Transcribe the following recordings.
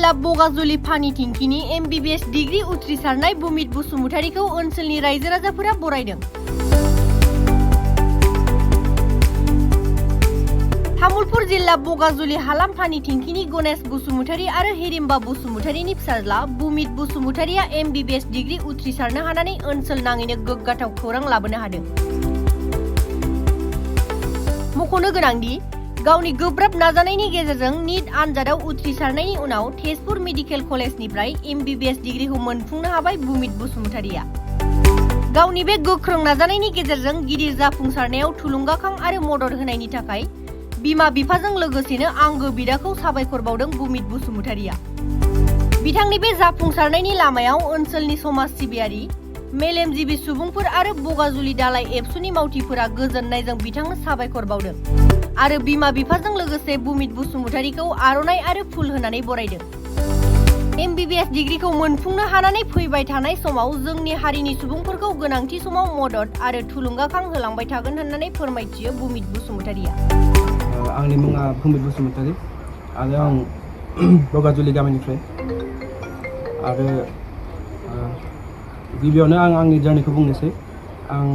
जिल्ला बगाजुलि फानि थिंखिनि MBBS degree उथ्रिसारनाय बुमित बसुमतारीखौ ओनसोलनि रायजो राजाफोरा बरायदों। तामुलपुर जिल्ला बगाजुलि हालाम फानि थिंखिनि गणेश बसुमतारी आरो हिरिम्बा बसुमतारीनि फिसाज्ला बुमित बसुमतारीया MBBS डिग्री उथ्रिसारनो हानानै ओनसोल नाङैनो गोग्गाथाव खौरां लाबोनो हादों। मख'नो गोनांदि गावनि गोब्राब नाजानायनि गेजेरजों नीट आनजादाव उथ्रिसारनायनि उनाव तेजपुर मेडिकेल कलेजनिफ्राय MBBS डिग्रीखौ मोनफुंनो हाबाय बुमित बसुमतारीया। गावनि बे गोख्रों नाजानायनि गेजेरजों गिदिर जाफुंसारनायाव थुलुंगाखां आरो मदद होनायनि थाखाय बिमा बिफाजों लोगोसेनो आंगो बिदाखौ साबायखर बावदों बुमित बसुमतारीया। बिथांनि बे जाफुंसारनायनि लामायाव ओनसोलनि समाज सिबियारि, मेलेमजिबि सुबुंफोर आरो बगाजुलि दालाइ एबसुनि मावथिफोरा गोजोननायजों बिथांनो साबायखर बावदों आरो बिमा बिफाजों लोगोसे बुमित बसुमतारीखौ आर'नाइ आरो फुल होनानै बरायदों। MBBS डिग्रीखौ मोनफुंनो हानानै फैबाय थानाय समाव जोंनि हारिनि सुबुंफोरखौ गोनांथि समाव मदद आरो थुलुंगाखां होलांबाय थागोन होननानै फोरमायथियो बुमित बसुमतारीया। आंनि मुङा बुमित बसुमतारी आरो आं बगाजुलि गामिनिफ्राय आरो गिबियावनो आं आंनि जार्निखौ बुंनोसै। आं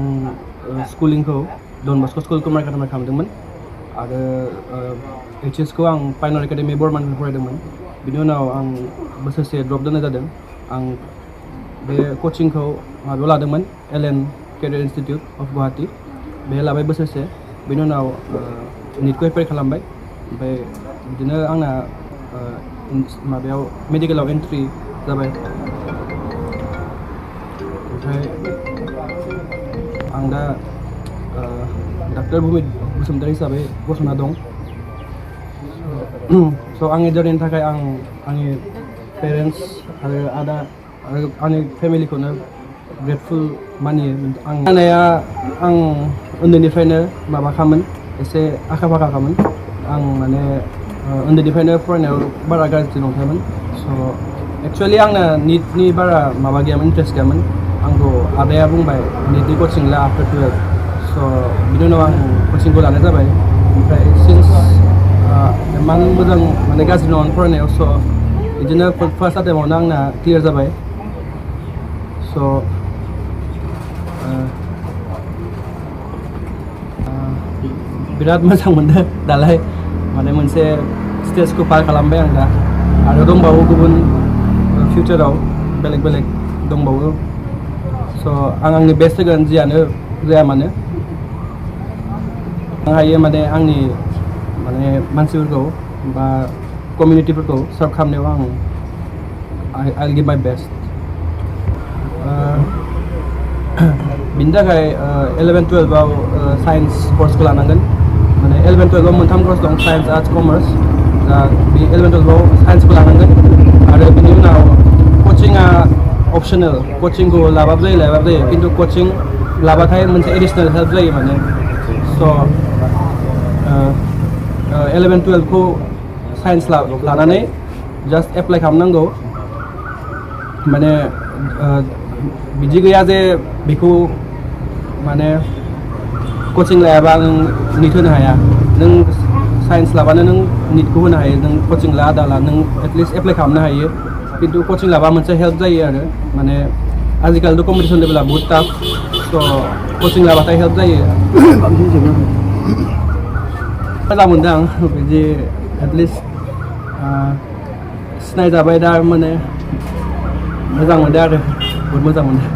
स्कुलिंखौ डन बस्क' स्कुल कुमारघाटनिफ्राय खालामदोंमोन आरो HS खौ आं फाइन एकाडेमि बर्मानिफ्राय फरायदोंमोन। बिनि उनाव आं बोसोरसे ड्रप दोननाय जादों। आं बे कचिंखौ माबायाव लादोंमोन LN career institute of Guwahati, बेहाय लाबाय बोसोरसे। बिनि उनाव नीटखौ एप्लाइ खालामबाय, ओमफ्राय बिदिनो आंना माबायाव मेडिकेलाव एन्ट्रि जाबाय। ओमफ्राय आं दा डाक्टर बुमित बसुमतारी हिसाबै गसंना दं। स' आंनि जार्निनि थाखाय आं आंनि पेरेन्टस आरो आदा आरो आंनि फेमिलिखौनो ग्रेटफुल मानियो। आं जानाया आं उन्दैनिफ्रायनो माबाखामोन, एसे आखा फाखाखामोन। आं माने उन्दैनिफ्रायनो फरायनायाव बारा गाज्रि नंखायामोन। स' एक्सुवेलि आंना नीटनि बारा माबा गैयामोन, इन्ट्रेस्ट गैयामोन। आंखौ आदाया बुंबाय नीटनि कचिं ला आफ्टार 12। स' बिनि उनाव आं कचिंखौ लानाय जाबाय। ओमफ्राय सिन्स इमान मोजां माने गाज्रि नङामोन फरायनायाव। स' बिदिनो फार्स्ट आटेम्पआवनो आंना क्लियार जाबाय। स' बिराद मोजां मोनदों दालाय, माने मोनसे स्टेजखौ पार खालामबाय आं दा। आरो दंबावो गुबुन फिउचाराव बेलेग बेलेग दंबावो। स' आं आंनि बेस्ट होगोन जियानो जाया मानो। आं हायो माने आंनि माने मानसिफोरखौ बा कमिउनिटिफोरखौ सार्भ खालामनायाव I'll give my best। बिनि थाखाय 11-12आव साइन्स कर्सखौ लानांगोन। माने 11-12आव मोनथाम कर्स दं, साइन्स, आर्ट्स, कमार्स। दा बे 11-12आव साइन्सखौ लानांगोन आरो बिनि उनाव कचिंआ अपसनेल। कचिंखौ लाबाबो जायो लायाबाबो जायो, खिन्थु कचिं लाबाथाय मोनसे एडिसनेल हेल्प जायो माने। स' 11-12खौ साइन्स लानानै जास्ट एप्लाइ खालामनांगौ। माने बिदि गैया जे बेखौ माने कचिं लायाबा नों नीट होनो हाया। नों साइन्स लाबानो नों नीटखौ होनो हायो। नों कचिं ला दाला नों एटलिस्ट एप्लाइ खालामनो हायो, खिन्थु कचिं लाबा मोनसे हेल्प जायो आरो। माने आजिखालिथ' कम्पिटिसन लेभेला बहुत टाफ। स' कचिं लाबाथाय हेल्प जायो। मोजां मोनदों आं बिदि एटलिस्ट सिनायजाबाय दा, माने मोजां मोनदों आरो बहुत मोजां मोनदों।